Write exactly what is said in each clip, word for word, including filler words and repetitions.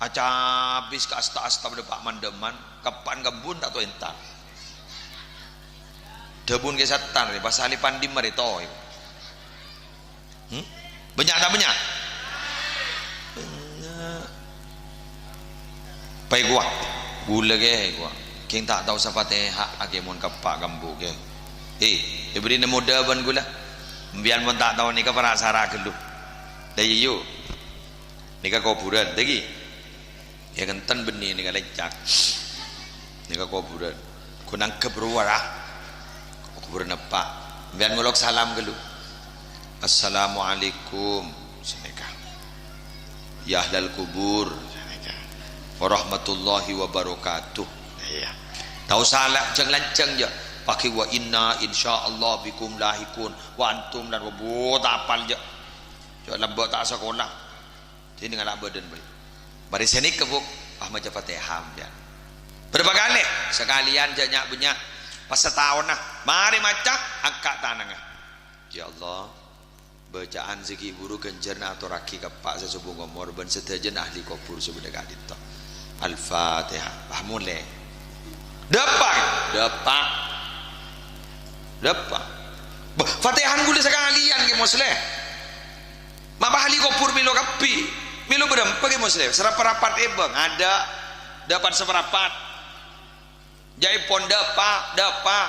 Acabis ka asta-asta padâ pa'-mandhâman, keppa'an kembun ta' tao entar. Dhâbuna Kè Sattar, pas salèpan dimma rè tao. Hmm? Bânnya' ta' bânnya'? Bânnya'. Paè kowa. Ghulâ kè kowa. Kèng ta' tao Safatèha, akè mon keppa' kembu kè. Eh, èbèrri' nemmo dhâ' bân ghulâ. Sampèyan mon ta' tao nèka para-sara ghâllu. Lah iyâ, yu. Nèka kobhurân, ta' ghi? Yâ, enten bânnè nèka lècak. Nèka kobhurân. Ghun anggep rowa, ra. Kobhurân eppa'. Sampèyan ngolok salam ghâllu. "Assalamualaikum." Sanèka. "Ya ahlal kubur." Sanèka. "Warahmatullahi wabarakatuh." Iyâ. Ta' osa la-, jhâng-lanjhâng, jâ'. Pagghi' "Wa inna insyaallah bikum lahiqun." "Wa antum lan wa bu-," ta' apal, jâ'. Jâ' lambâ' ta' sakola. Dhing ngala' bâdân bhâi. Marè sanèka, Bu, pas maca Fatèha, sampèyan. Bârâmpa kalè? Sakalèyan, jâ' nya'-bânnya'. Pas sataonna. Marè maca, angka' tanangnga. Ya Allah, bâca'an sè ghi' bhuru ghânjhârânna atorraghi ka eppa' sè sobung omor bân sadhâjâna ahli kobhur sè bâdâ ka'dinto. Al-Fatihah. Pas molè. Dâpa', dâpa'. Dâpa'. Bâh, Fatihah ghulâ sakalèyan, Kè Musleh. Ma' pas ahli kobhur mèlo kabbhi. Mèlo bârâmpa, Kè Musleh? Saparapat èbâng. Adâ'. Dâpa' saparapat. Jâèpon dâpa', dâpa'.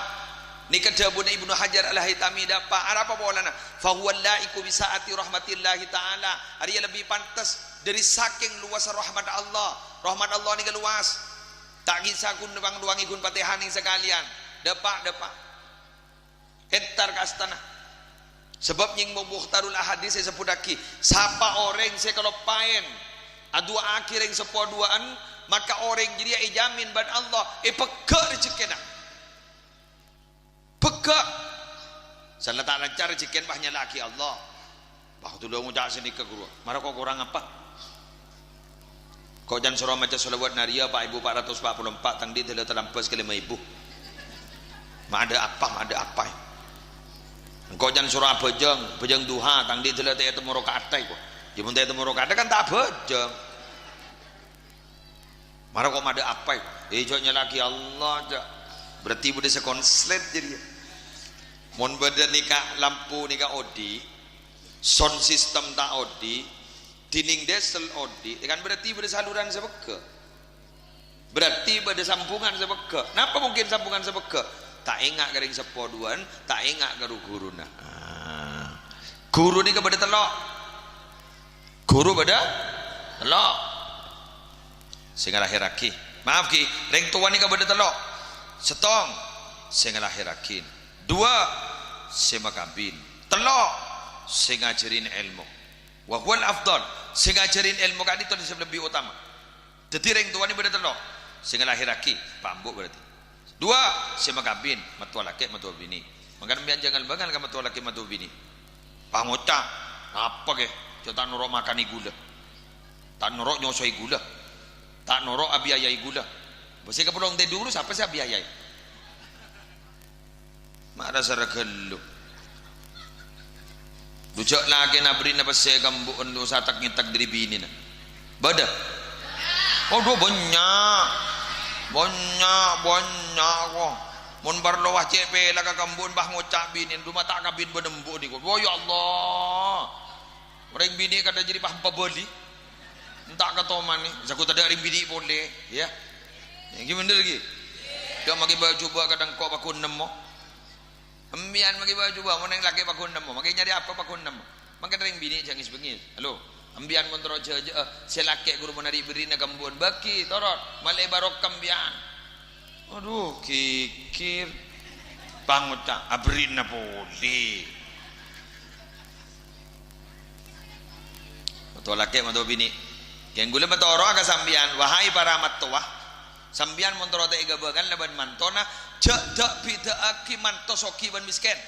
Nèka dhâbuna Ibnu Hajar Al-Haitami, dâpa'. Arapa polana? "Fahuwa la'iqu bi sa'ati rahmatillahi ta'ala." Arèya lebbi pantes dâri sakèng lowassa rahmat Allah. Rahmat Allah nèka lowas. Ta' kèsa ghun panglowangnga ghun Fatihah nèng sakalèyan. Dâpa', dâpa'. Entar ka astana. Sabâb nèng Mukhtarul Ahadits sè èsebbhuttaghi, sapa orèng sè kaloppaèn adu'aaghi rèng seppo duwâ'ân, maka orèng jârèya èjhâmin bân Allah, èpegghâ' rejhekkèna. Pegghâ'. Sala ta' lancar rejhekkèna pas nyala'aghi Allah. Pas ghulâ ngoca' sanèka, ghuru. Mara kok korang apa? Kok can soro maca shalawat nariyah pa' èbu pa' ratos pa' polo empa', tang dhi' dâlâ talambâs ka lèma èbu. Ma' adâ' apa, ma' adâ' apa? Engko' can soro abhâjâng, bhâjâng duha, tang dhi' dâlâ ta' ètemmo raka'atta kok. Yâ mon ta' ètemmo raka'atta kan ta' abhâjâng. Mara kok ma' adâ' apa? Eh, jhâ' nyala'aghi Allah, jhâ'. Berarti bâdâ sè konslet jârèya. Mon bâdâ nèka lampu nèka odi', sound system ta' odi', dinding diesel odi', kan berarti bâdâ saluran sè pegghâ'. Berarti bâdâ sambungan sè pegghâ'. Napa mungkin sambungan sè pegghâ'? Ta' enga' ka rèng seppo duwâ'ân, ta' enga' ka ru-ghuruna. Ah. Ghuru nèka bâdâ tello'. Ghuru bâdâ tello'. Sè ngalahèrraghi. Maaf, ghi, rèng towa nèka bâdâ tello'. Sèttong, sè ngalahèrraghi. Duwâ', sè makabin. Tello', sè ngajhâri èlmo. Wa huwal afdal, sè ngajhâri èlmo ka'dinto sè lebbi otama. Dhâddhi rèng towa nèka bâdâ tello', sè ngalahèrraghi, pa' embu' berarti. Duwâ', sè makabin, mattowa lakè', mattowa binè'. Mangkana sampèyan jhâ' ngal-bângal ka mattowa lakè', mattowa binè'. Pas ngoca', "Apa, Kè? Jhâ' ta' noro' makanè ghulâ. Ta' noro' nyosoè ghulâ. Ta' noro' abiayaè ghulâ." Bâ sè kapolong tèdung lu, sapa sè abiayaè? Ma' rassa ra ghâllu. Dhu jhâ' lakèna aberri'na pèssè ka embu'en, dhu satek-ngetek dâri binèna. Bâdâ? Adhu, bânnya'. Bânnya', bânnya', ko. Mon parlo, wah, cè' pèlaka ka embu'en, pas ngoca' binèna, "Dhu, ma' ta' kabin bân embu' nèko." Wah, ya Allah. Orèng binè' kadhâ' jârèya pas pabâli. Enta' katomanè, saghut tadâ' rèng binè' polè, ya. Ghi bhender, ghi? Jhâ' makè bâjubâ' kadhâng ko' paghun nemmo. Sampèyan makè bâjubâ', mon rèng lakè' paghun nemmo. Makè nyarè apa paghun nemmo? Mangkana rèng binè' jhâ' ngis-bengis. Halo, sampèyan mon terro jhâjhâ'â, sè lakè' ghuru mon arè' bherri'na ka embu'en, bâghi, torot, malè barokah sampèyan. Adhu, kèkèr. Pas ngoca', aberri'na polè. Mattowa lakè', mattowa binè'. Kèng ghulâ matoro'a ka sampèyan, wahai para mattowa. Sampèyan mon terro ta' èghâbângan labân mantona, jhâ' dâ'-bidâ'âghi manto soghi bân mèskèn.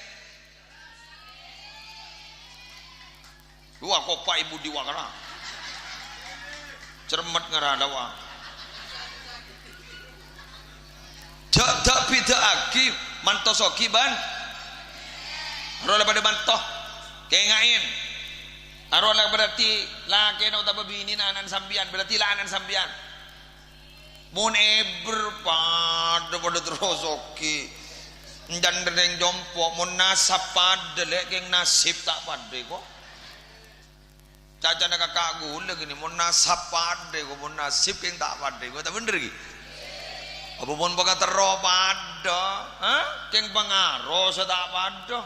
Wah, kopa' è budi wa kana. Cermet ngarana, wa. Jhâ' dâ'-bidâ'âghi manto soghi bân. Ro la padâ manto. Kènga'è. Arowa la berarti lakèna otabâ binèna ana'na sampèyan, berarti la ana'na sampèyan. Mon èbher padâ, padâ terro soghi. Èncan rèng compo', mon nasab padâ, lè', kèng nasib ta' padâ, ko'. Cacana kaka' ghulâ ghâniko, mon nasab padâ, ko', mon nasib kèng ta' padâ, ko', ta' bhender, ghi? Apa mon pangaterro padâ, ha? Kèng pangaro sè ta' padâ.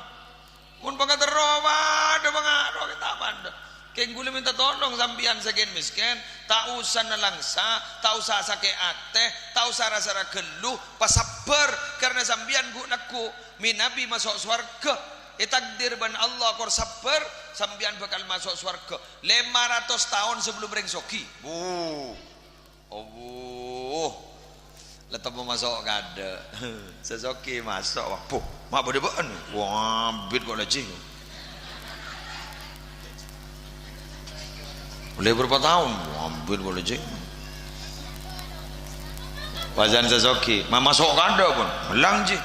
Mon pangaterro padâ, pangaro kèng ta' padâ. Kèng ghulâ mènta tolong sampèyan sè kèn-mèskèn, ta' osa nalangsa, ta' osa sakè' atè, ta' osa ra-sara ghâllu, pasabbhâr, karna sampèyan ghu' lagghu' mènabi maso' sowarghâ. Ètakdir bân Allah, kor sabbhâr, sampèyan bhâkal maso' sowarghâ lèma ratos taon sabellum rèng soghi. Wuh. Obuh. La temmo maso' kadâ'. Sè soghi maso', wah, buh, ma' bâdâ bâ'ân. Wah, ambit ko' lajhi. Ollè bârâmpa taon? Wah, ambit ko' lajhi. Pasan sè soghi, ma' maso' kadâ' pon. Mellang, jhi.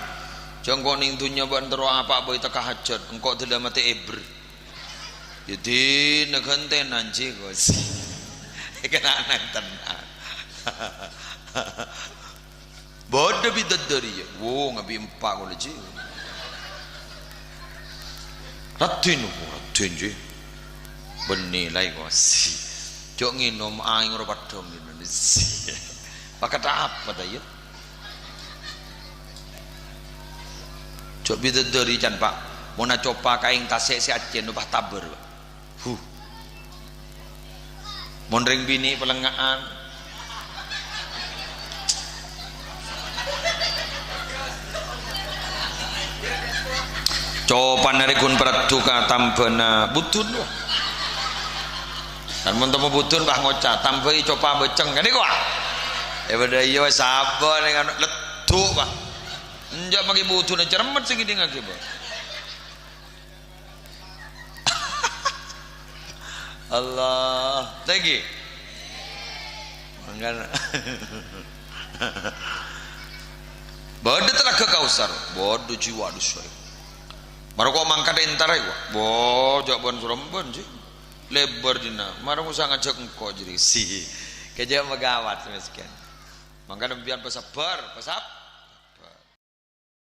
Jhâ' engko' nèng dhunnya bâ'ân terro apa bhâi tekka hajhât, engko' dâlâ matè èbher. Ya dina ghântèna, jhi, Gus. Kènè' nang tenang. Bâdâ bidadari, ya. Wo, ngabi empa' ko' lajhi. Raddhin, wo, raddhin, jhi. Bânnè laè, Gus. Jhâ' ngènom aèng ro padhâ ngènom, jhi. Pakadhâ apa ta', ya? Jhâ' bidadari can, Pa'. Mon acopa kaèng tasè' sè accèn, pas tabâr, Pa'. Huh. Mon rèng binè' palèngnga'an. Copana rè ghun paradduka tambhâna budun, wah. Kan mon temmo budun, wah, ngoca', "Tambhâi copa bâceng," kan nèko, wah. È, bâdâ iyâ, wah, sabâ nèng anu, leddu', wah. Enjâ' maghi buduna cermet sè ngèdingngaghi, Bâ. Allah. Thank you. Mangkana. Bâdâ Talaga Kausar. Bâdâ jiwa dusa. Mara ko' mangkat entara, ko'. Bo, jhâ' bân-sorembân, jhi. Lèbâr dina. Mara ko' sè ngajhâk engko', jhi. Si. Kèjhâ' magawat, mèskèn. Mangkana sampèyan pasabbhâr, pasab-,